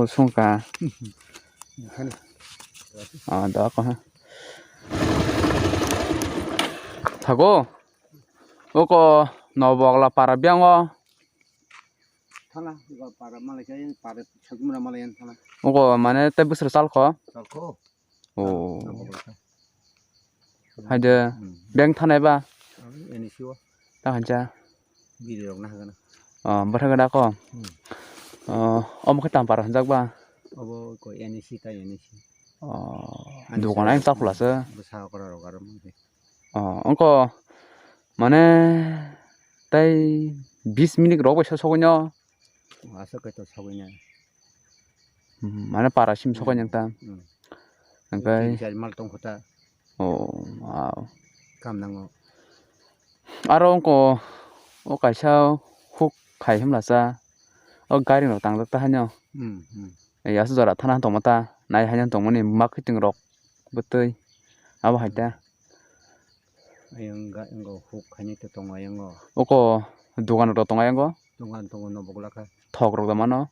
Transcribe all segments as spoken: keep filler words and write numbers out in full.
Sungka. Hani. Ah, da ko ha. Thago. Oko no bogla para biango. Thana, para malai kaya, para chakmura malai thana. Oko mane te busur salko. Salko. Oh. Haide, hmm, beng thanai ba? Ang N E C o. Ta hancha. Biri rok na hagana. Oh, bwtha gada ko. Hmm. Oh, omo khe tampar hanjak ba? Obo ko N E C ta N E C. Oh, ani dukan sa-, ang ta khulasa. Bwsa okra rok aro mangkhe. Oh, ongko mane tai bis minute rok bai sogwi no. Aswk kaitor sogwi nai. Hmm, mane para sim sokoi nang ta. Hmm. Hingke tin char mal tong kho ta. Oh, wow. Kam nango. Aro ongko o kaisa huk khai himlasa. O gari no tangjak ta haino. Hmm, hmm. Ei aswk jora thana tongma ta. Nai haino tongmani mak kiting rok bwtwi. Abo hai ta. Ayang ga, ayang go huk khaini to tongo ayang go. Oko dogan rok tongo ayang go. Dogan tongo no bogla kha. Thok rok da mano.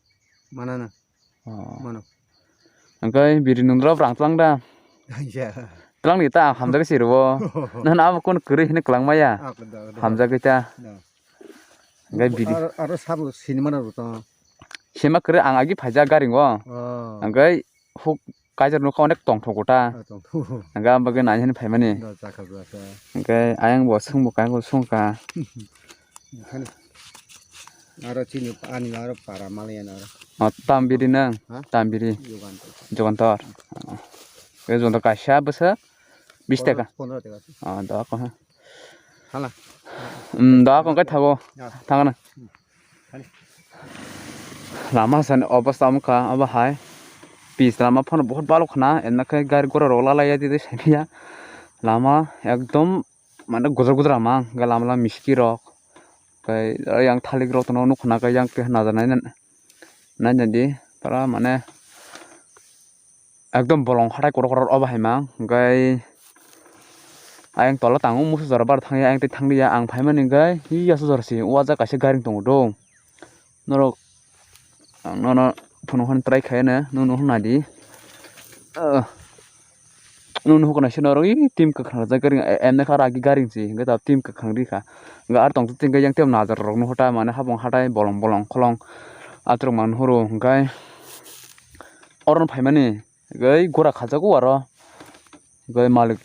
Mana na. Oh. Mano. Angkai biri nundra brang tlang da. Ya. Tlang ni ta hamjak si rwo. Nan abo kon kwrwi hini klang maya. Ak da, ak da. Hamjak ta. Da. Angkai biri. Aro, aro sabo sinimana rw tongo. Sima kwrwi ang agi phaijak gari ngo. Oh. Angkai huk kaijar nokha onek tongthogo ta. Ah, tongthogo. Hingke ang bagwi nai hwnwi phaimani. Da, chakha bwsa. Hingke ayang bo swngbo kaibo swngkha. Hani. Aro chini ani aro para maliya na aro. Oh, tambiri nang. Ha? Tambiri. Jugantor. Jugantor. Oh. Jugantor kaisa bwsa bis taka. Pondro, pondro taka. Oh, da ko ha. Hala. Hmm, da ko kai thago. Ya. Thangana. Hmm. Lama sani obostha wngkha obo hai. Pis lama phano buhut balok khna, emna khe gari gura rok lalaiya tei saimanya. Lama ekdom mane gujra gujra mang, hwnkhe lama lama miski rok. Tei yang thalik rok tono nukho na khe yang twi najaknai nai nai di, pura mane. Ekdom bolong hatai kotor kotor obo hai mang, hingke ayang tola tango musu jora bar thangya, ayang tei thanglia, ang phaimani hingke hi aswk jora se o jaga kaisa gari tongo do, norok ang nono phunuknani try khaiyano, nung nuhung naidi, ah, nung nuhuknai se norok i team kwkhwrang rwjak gari, emne kha ragi gari se hingke tabuk team kwkhwrang rikha, hingke aro tongthogo hingke yang tei najar rok nuhota mane habong hatai bolong bolong kholong atrok mang nuhuru hingke. Oro no phaimani, tei gura khajago aro, tei malik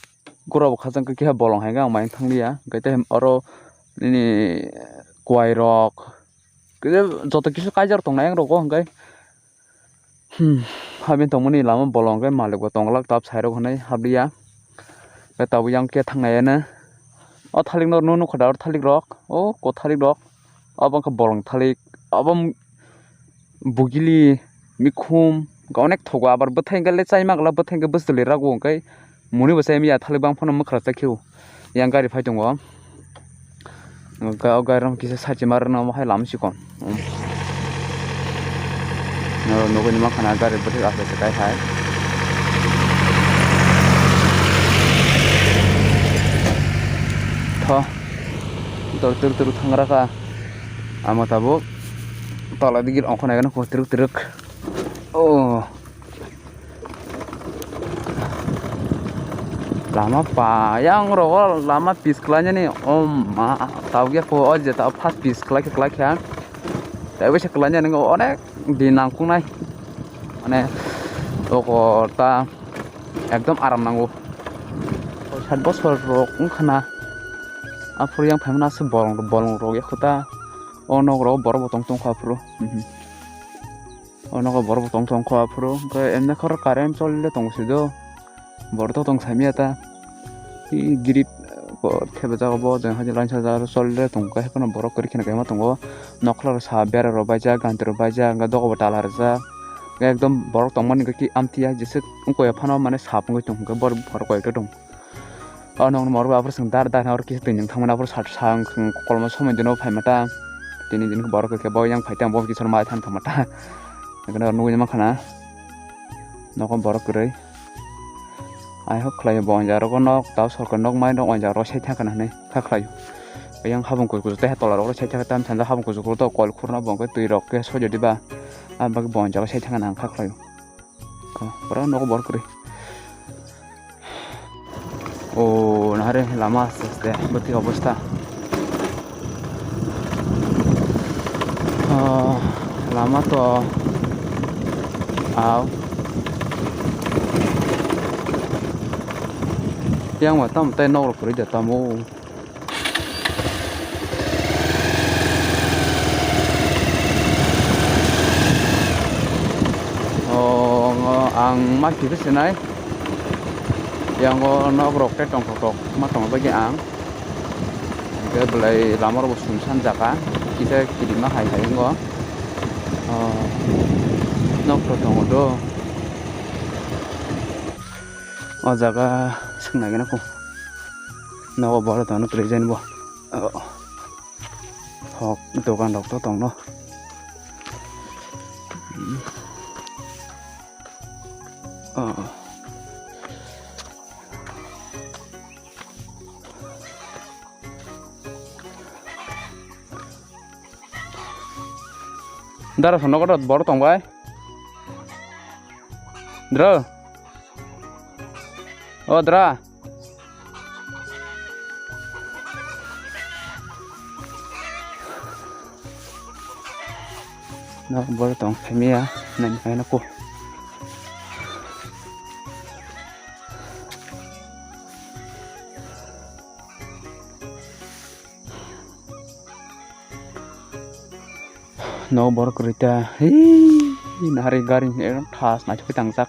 gura bo khajak khe bolong hai khe ang mai thanglia, tei oro nini kwai rok, joto kisu kaijak tongnai ang rogo hwnkhe, hmm, habini tongmani lama bolong khe malik bo tongglak tab sai rok hwnwi hablia, tei tabuk yang khe thangnai ene, o thalik no nukha da, o thalik rok, o kwthalik rok, obo wngkha bolong thalik, obo. Bugili, mikhum, onek thogo abar bwthai hwnkhe le chaima glak, bwthai hwnkhe bwswlwi rago hwnkhe muni bo chaimaya thalik bang phano mwkhra chakhe o. Yang gari phai tongo. Hwnkhe o gari rok kisa sachima rwna omo hai lama chikon. Norok nugwi mankhana gari bwthai asai se kai hai. Tho. Tor tur tur thangra kha. Ama tabuk. Tola digi ongkhornai gana kho twrwk twrwk. Oh. Lama pa yang rogo lama pis khlainani. Oh ma, tabuk ya kho o je tabuk first pis khlai khe khlai kha. Tei waisa khlainani onek din nangkuknai. Mane oko ta ekdom aram nango. Sat bosor rok wngkha na. Aphuru yang phaimani aswk bolong, bolong rok ya kho ta. O nok rogo borok bo tong tong kha aphuru. Mhm. O nogo borok bo tong tong kho aphuru. Hwnkhe emne khoro current choli le tongo se do. Borok to tong saimaya ta. I grid bo thepajak bo jang hai line sajak choli le tongo. Haiphano borok kwrwi kheno kaima tongo. Nokla rok sa bera rok baijak, ganti rok baijak, hwnkhe dogo bo tala rijak. Hwnkhe ekdom borok tongmani hwnkhe ki amtwi ya jeswk wngkha ya phano mane sap wngwi tong hwnkhe borok koi ekta tong. O nokni morok bai aphuru chwng dar dar hwnwi aphuru kisa twi nwng thangmani aphuru sat sa wng kolma somoi dino phaima ta. Tini din borok khe bo yang phai ta bo kisa mai thang thangma ta. Ekheno nugui mankha na. Nokho borok kwrwi. Aihok khlai bo onja rogo nok tao sorkar nok mai nok onja rok sai thangkha na hinwi kha khlai. Yang habung kuchuk kuchuk tei tola rok sai thangkha tam sanja habung kuchuk kuchuk to kol khurna bo hwnkhe twi rok khe soi di ba. Abagwi bo jaga sai thangna ang kha khlaio. Ko, pura nogo bor kwrwi. O, nahare lama aste aste bwtwi obostha. O, lama to aw. Yang ma tam tai nok rok kwrwi da tamo. O, ang ma kiri sinai. Yang o nok rok tei tongthok tok ma tongma bagwi ang. Hingke belai lama rok bo sumsan jaga. Kisa kirima hai hai wngo. O, nok rok tongo do. O jaga swngnai gana kho. Nogo boro tongno present bo. O. Thok dogan rok to tongno. Hmm. O. Dara sono koto boro tong bai. Dra. O dra. No, boro tong phemiya, nai nai nako. No bor kwrwi ta. Hei, nahari gari ni ekdom thas naithok khe tangjak.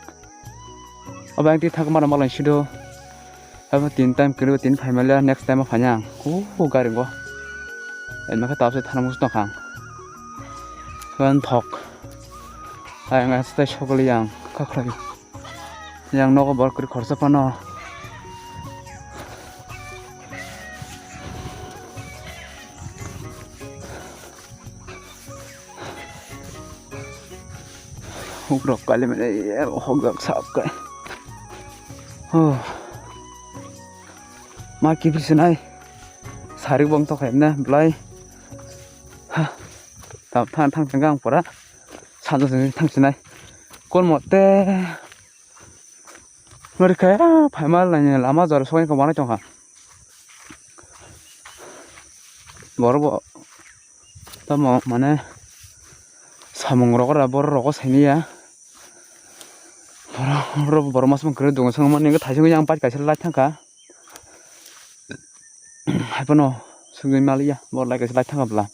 Abo ang twi thak mano malai sido. Abo tin time kwrwi tin phai maliya, next time o phai ang. Kuhu gari go. Edma khe tabse thana musu tongkha ang. Ban thok. Ayang astai sogoli yang kakhlai. Yang nogo bor kwrwi khorsa phano. Hukrok kali mene, eh, hokjak sak kai. Oh. Ma kibri sinai. Sari bong to khaimne, belai. Ha. Tam thang thang thang ang pora. Sanjo sini thang sinai. Kon mote. Nori kaya, phaima laini lama jora sokni ko manai tongkha. Borok bo tamo mane samung rok ra borok rogo saini ya. Borok, borok, borok mas mung kwrwi dungo, songma nini thaisingwi yang bike kaisa lai thangkha. Haiphano sugwi maliya, borok lai kaisa lai thangkha bwla.